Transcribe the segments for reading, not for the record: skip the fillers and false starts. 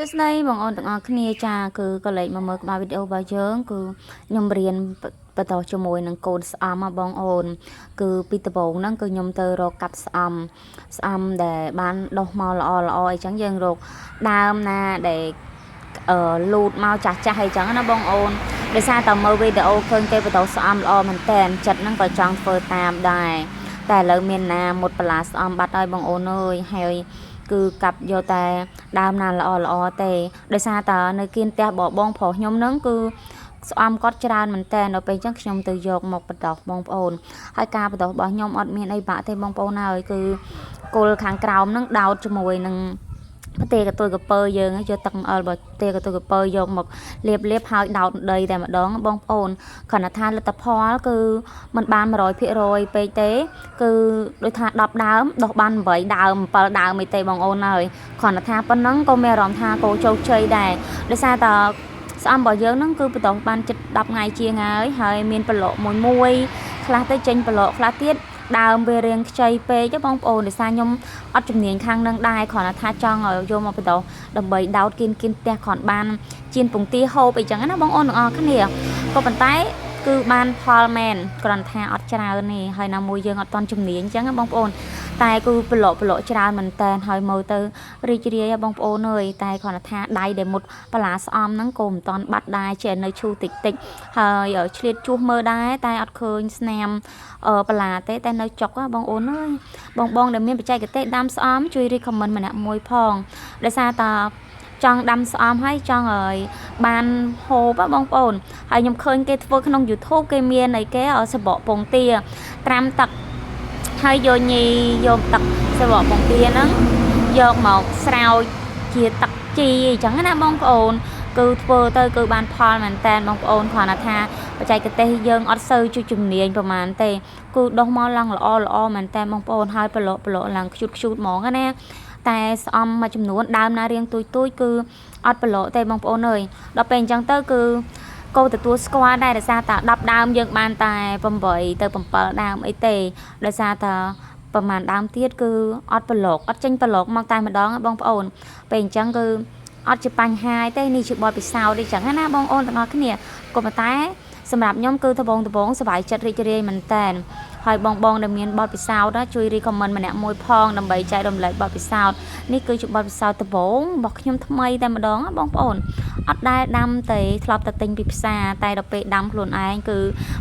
សួស្តីបងប្អូនទាំងអស់គ្នាចាគឺក៏លេចមកមើលក្បាលវីដេអូរបស់យើងគឺខ្ញុំរៀនបន្តជាមួយនឹងកូនស្អំហ៎បងអូន គឺពីដំបូងហ្នឹងគឺខ្ញុំទៅរកកាប់ស្អំស្អំដែលបានដុះមកល្អល្អអីចឹងយើងរកដើមណាដែលអឺលូតមកចាស់ចាស់អីចឹងណាបងអូនដោយសារតែមើលវីដេអូឃើញគេបន្តស្អំល្អមែនតែនចិត្តហ្នឹងក៏ចង់ធ្វើតាមដែរតែឥឡូវមានណាមុតបន្លាស្អំបាត់ហើយបងអូនអើយហើយគឺកាប់យកតែដើមណាល្អល្អទេដោយសារតើនៅគៀនផ្ទះបបងប្រុសខ្ញុំហ្នឹងគឺស្អំគាត់ច្រើនមែនតើដល់ពេលអញ្ចឹងខ្ញុំទៅយកមកបណ្ដោះបងប្អូនហើយការបណ្ដោះរបស់ខ្ញុំអត់មានអីបាក់ទេបងប្អូនហើយគឺគល់ខាងក្រោមហ្នឹងដោតជាមួយនឹងផ្ទេកតុយកពើយើងយកទឹកម្អិលរបស់ផ្ទេកតុយកពើយកមកលាបលាបហើយដោតដីតែម្ដងបងប្អូនគ្រាន់តែថាលទ្ធផលគឺมันបាន100%ពេកទេ គឺដូចថា10ដើមដោះបាន8ដើម7ដើមអីទេបងអូនហើយគ្រាន់តែថាប៉ុណ្ណឹងក៏មានអារម្មណ៍ថាក៏ជោគជ័យដែរដោយសារតស្អំរបស់យើងហ្នឹងគឺបន្តបានជិត10ថ្ងៃជាងហើយហើយមានប្រឡកមួយមួយខ្លះទៅចេញប្រឡកខ្លះទៀតដើមវារៀងខ្ចីពេកបងប្អូនដោយសារខ្ញុំអត់ជំនាញខាងនឹងដែរគ្រាន់តែថាចង់ឲ្យយកមកបន្តដើម្បីដោតគៀនគៀនផ្ទះគ្រាន់បានជៀនពងទាហូបអីចឹងណាបងប្អូនទាំងអស់គ្នាក៏ប៉ុន្តែគឺបានផលមែនគ្រាន់ថាអត់ច្រើនទេហើយណាមួយយើងអត់តន់ជំនាញអញ្ចឹងណាបងប្អូនតែគឺប្រឡកប្រឡកច្រើនមែនតើហើយមើលទៅរីករាយបងប្អូនអើយតែគ្រាន់តែថាដៃដែលមុតបន្លាស្អំហ្នឹងក៏មិនតន់បាត់ដែរចេះនៅឈូតិចតិចហើយឆ្លៀតជួសមើលដែរតែអត់ឃើញស្នាមបន្លាទេតែនៅចុកបងអូនអើយបងបងដែលមានបច្ចេកទេសដាំស្អំជួយ recommend ម្នាក់មួយផងដោយសារតាចង់ដាំស្អំហើយចង់ឲ្យបានហូបបងប្អូនហើយខ្ញុំឃើញគេធ្វើក្នុង YouTube គេមានអីគេសបកពងទាត្រាំទឹកហើយយកញីយកទឹកសបកពងទាហ្នឹងយកមកស្រោចជាទឹកជីអញ្ចឹងណាបងប្អូនគឺធ្វើទៅគឺបានផលមែនតើបងប្អូនគ្រាន់តែថាបច្ចេកទេសយើងអត់សូវជួយជំនាញប្រហែលទេគឺដោះមកឡើងល្អល្អមែនតើបងប្អូនហើយប្រឡកប្រឡកឡើងខ្ជូតខ្ជូតហ្មងណាតែស្អំមួយចំនួនដើមណារៀងទូចទូចគឺអត់ប្រឡកទេបងប្អូនអើយដល់ពេលអញ្ចឹងទៅគឺកោទទួលស្គាល់ដែរដោយសារតែ10ដើមយើងបានតែ8ទៅ7ដើមអីទេដោយសារតែប្រហែលដើមទៀតគឺអត់ប្រឡកអត់ចេញប្រឡកមកតែម្ដងបងប្អូនពេលអញ្ចឹងគឺអត់ជាបញ្ហាទេនេះជាបទពិសោធន៍អីចឹងណាបងប្អូនទាំងអស់គ្នាក៏ប៉ុន្តែសម្រាប់ខ្ញុំគឺដបងដបងសប្បាយចិត្តរីករាយមែនតើហើយបងបងដែលមានបទពិសោធន៍ជួយ recommend ម្នាក់មួយផងដើម្បីចែករំលែកបទពិសោធន៍នេះគឺជាបទពិសោធន៍ដំបូងរបស់ខ្ញុំថ្មីតែម្ដងបងប្អូនអត់ដែលដាំទេធ្លាប់តែទិញពីផ្សារតែដល់ពេលដាំខ្លួនឯងគឺ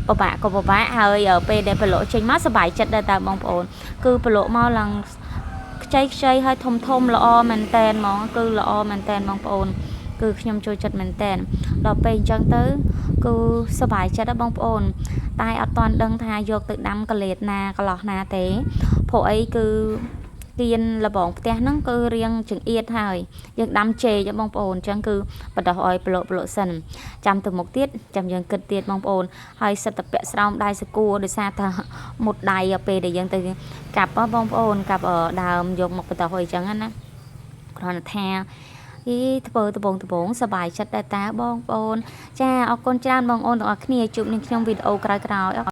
ពិបាកក៏ពិបាកហើយពេលដែលប្រឡក់ចេញមកសប្បាយចិត្តដែរតើបងប្អូនគឺប្រឡក់មកឡើងខ្ចីខ្ចីហើយធំធំល្អមែនតែនហ្មងគឺល្អមែនតែនបងប្អូនគឺខ្ញុំចូលចិត្តមែនតែនដល់ពេលអញ្ចឹងទៅគឺសប្បាយចិត្តបងប្អូន តែអត់ទាន់ដឹងថាយកទៅដាំកលេតណាកន្លោះណាទេព្រោះអីគឺទៀនលបងផ្ទះហ្នឹងគឺរៀងចង្អៀតហើយយើងដាំចេកបងប្អូនអញ្ចឹងគឺបដោះឲ្យប្រឡក់ប្រឡក់សិនចាំទៅមុខទៀតចាំយើងគិតទៀតបងប្អូនហើយសិតតពាក់ស្រោមដៃសគួរដោយសារថាមុតដៃពេលដែលយើងទៅកាប់បងប្អូនកាប់ដើមយកមកបដោះអីចឹងណាគ្រាន់តែថាអីធ្វើដបងដបងសប្បាយចិត្តដែរតាបងប្អូនចាអរគុណច្រើនបងប្អូនទាំងអស់គ្នាជួបនឹងខ្ញុំវីដេអូក្រោយៗ។